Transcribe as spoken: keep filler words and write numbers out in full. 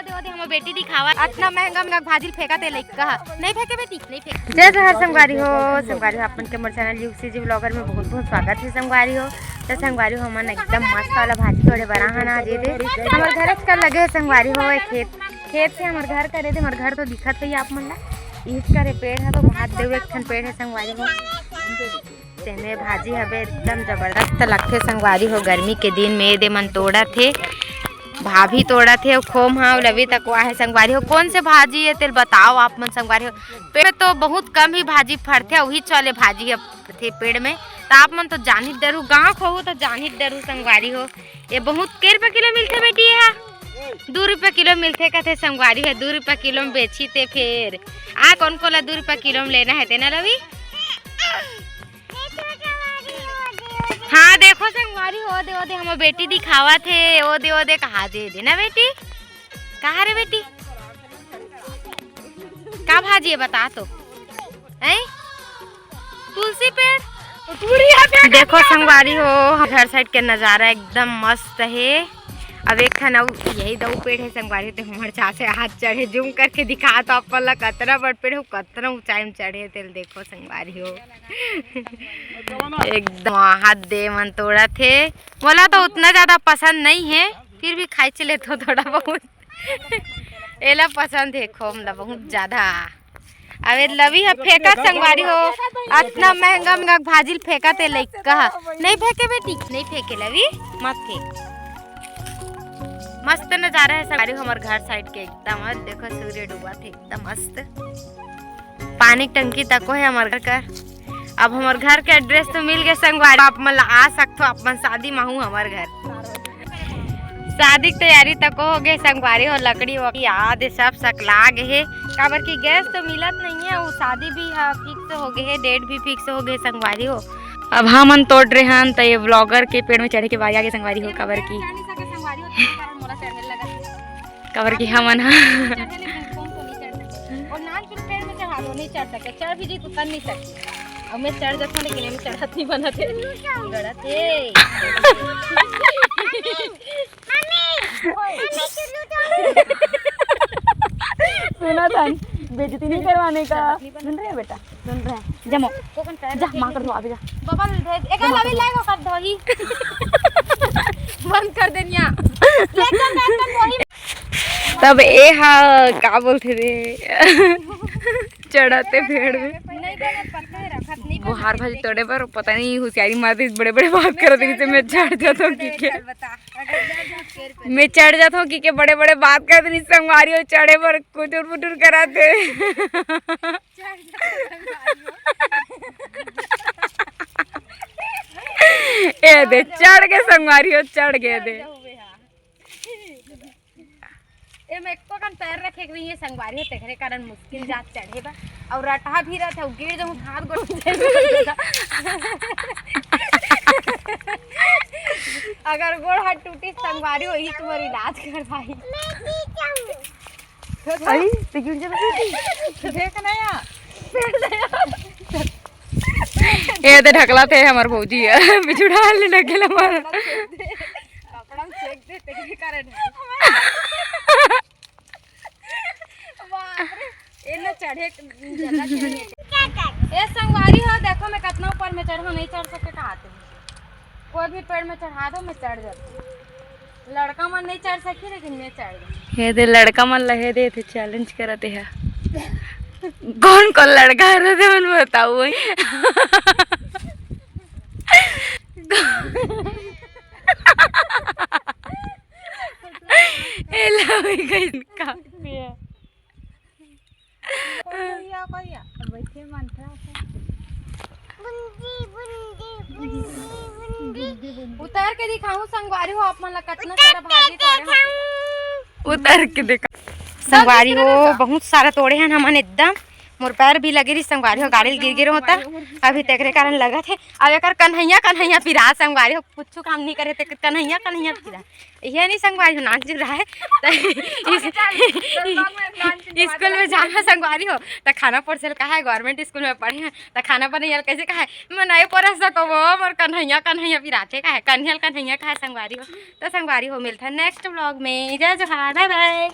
दे, दे, हमर बेटी दिखावा, अतना महंगा महंगा भाजी ल फेंकत हे लइका ह। नहीं फेंके बेटी, नहीं फेंके। जय जोहार संगवारी हो, संगवारी हो, आप मन के मोर चैनल यूसीजी ब्लॉगर में बहुत बहुत स्वागत हे संगवारी हो। तो संगवारी हो, हमन एकदम मस्त वाला भाजी तोड़े बर आहन आज। ये दे, हमर घर कर लगे हे संगवारी हो, ये खेत, खेत से हमर घर करे दे, हमर घर तो दिखत हे आप मन ला। इहिच करे पेड़ ह तो हाथ देवे एक ठन पेड़ हे संगवारी हो। तेमे भाजी हवे एकदम जबरदस्त लगथे संगवारी हो, गर्मी के दिन में ये दे मन तोड़त हे, भाभी तोड़त हे, अउ खोम हा, अउ लवी तक आहे संगवारी हो। कौन से भाजी हे तेल बताओ आप मन संगवारी हो। पेड़ में तो बहुत कम ही भाजी फरथे, वही चले भाजी हे फरथे पेड़ में। त आप मन तो जानित डरू, गाँव खोहू तो जानित डरू संगवारी हो। ये बहुत कै रुपया किलो मिलथे बेटी, ये हा? दू रुपया किलो मिलथे कथे संगवारी हो, दू रुपया किलो में बेची ते फेर। आ कौन कोला दू रुपया किलो में लेना हे तेना लवी? हाँ, देखो संगवारी हो, दे, ओ दे, हमर बेटी दिखावत हे, ओ दे, ओ दे, कहा दे, दे ना बेटी, कहा रे बेटी, का भाजी हे बता तो, हैं? तुलसी पेड़। देखो संगवारी हो, घर साइड के नजारा एकदम मस्त हे। अब एक ठन अउ यही दऊ पेड़ हे संगवारी, ते हमर चाचे हाथ चढ़े, जूम करके दिखा तो अपन ला, कतना बड़ पेड़ हे, कतना ऊंचाई में चढ़े हे, तेल देखो संगवारी हो। एकदम हाथ दे मन तोड़त हे। मोला तो उतना ज्यादा पसंद नहीं हे, फिर भी खाई चले तो थोड़ा बहुत। एला पसंद हे खोम ला बहुत ज्यादा। अबे लवी ह फेंकत संगवारी हो, अतना महंगा महंगा भाजी ल फेंकत हे लइका ह। नहीं फेंके बेटी, नहीं फेंके लवी, मत फेंक। मस्त नजारा हे संगवारी हो हमर घर साइड के एकदम। देखो सूर्य डूबत हे एकदम मस्त। पानी के टंकी तको हे हमर घर कर। अब हमर घर के एड्रेस तो मिल गे संगवारी, आप मन ला आ सकथो, आप मन शादी मा हूँ हमर घर। शादी के तैयारी तको हो गे संगवारी हो, लकड़ी वकड़ी आदि सब सकला गे हे, काबर कि गैस तो मिलत नहीं है, वो शादी भी हा फिक्स हो गे हे, डेट भी फिक्स हो गे संगवारी हो। अब हमन तोड़ रहे हन, त ये ब्लॉगर के पेड़ में चढ़े के बारी आगे संगवारी हो, काबर कि काबर कि हमन ह चढ़े ले, कौन तो नहीं चढ़ सके। और नान चुन पेड़ में चढ़ा दो, नहीं चढ़ सके। चढ़ भी जी तो उतर नहीं सके। अब मैं चढ़ जाता हूँ, लेकिन मैं चढ़त नहीं बनत है। गलत है। सुना था, बेइज्जती नहीं करवाने का। सुन रहे हैं बेटा, सुन रहे हैं। जमो। जा, माँ कर दो, अभी जा। बबल भेज, एक जमा अभी कर दो। लाएगा कर दो ही। बंद कर देनिया। ले चल, मैं कर दो ही। तब ए हा, का बोलथे रे? चढ़ाते पेड़ में। नहीं, नहीं, पत्ते रखत नहीं बोहार बनते। भाजी तोड़े बर पता नहीं होशियारी मार दी, बड़े-बड़े बात करत रहिस, मैं चढ़ जात हूँ कि के। चल बता, अगर चढ़ जात पेड़ पे। मैं चढ़ जात हूँ कि के बड़े-बड़े बात करत रहिस, संगवारी हो चढ़े बर कुटुर-पुटुर करत हे। चढ़ जात हूँ संगवारी हो। ए दे, चढ़ गे संगवारी हो, चढ़ गे दे। चढ़ जाऊँ बे, हाँ। एमे एको कन पैर रखे के नहीं है संगवारी हो, तेकरे कारण मुश्किल जात चढ़े बा। और रटहा भी रहत है, गिर जाऊँ हाथ गोड़ में जाई। अगर गोड़ हाथ टूटी संगवारी हो, ही तुम्हारी इलाज करवाई। अरे, ते गिर जाबे। देख ना या। ए दे ढकला थे हमर भौजी। बिछुड़ा ले ढकेल हमर। कपड़ा में फेंक दे, तेरे कारण है। बाप रे, ए ना चढ़े, जगह चढ़े। ए संगवारी हो, देखो मैं कितना ऊपर में चढ़ा, नहीं चढ़ सके कहा थे। कोई भी पेड़ में चढ़ा दो, मैं चढ़ जाती हूँ। लड़का मन नहीं चढ़ सकी, लेकिन मैं चढ़ जाती हूँ। ये दे लड़का मन ला, ये दे, ये चैलेंज करत हे। कौन कौन लड़का रहते मन बताओ। ए ला, वही कहीं का। कोई तो या, कोई या। अब बैठे मन था। उतार के दिखाऊं संगवारी हो, आप मन ला कतना सारा भाजी तोड़े हो। उतार के दिखा। संगवारी हो, बहुत सारा तोड़े हन हमन एकदम। मोर पैर भी लगे रही संगवारी हो, गाड़ी ल गिर गिरो होता। अभी तेकरे कारण लगत हे। अब एकर कन्हैया, कन्हैया पिरा संगवारी हो, कुछ काम नहीं करे ते कन्हैया, कन्हैया पिरा। ये नहीं संगवारी हो, नाच जुड़ा है। त इस-, स्कूल में जाना संगवारी हो, त खाना परसेल कहा है, गवर्नमेंट स्कूल में पढ़े हैं, त खाना पर नहीं कैसे कहा है, मैं नहीं परस सको वो, मोर कन्हैया, कन्हैया पिराथे कहा है, कन्हैया, कन्हैया कहा है संगवारी हो। त संगवारी हो, मिलता है नेक्स्ट व्लॉग में। जय जोहार, बाय बाय।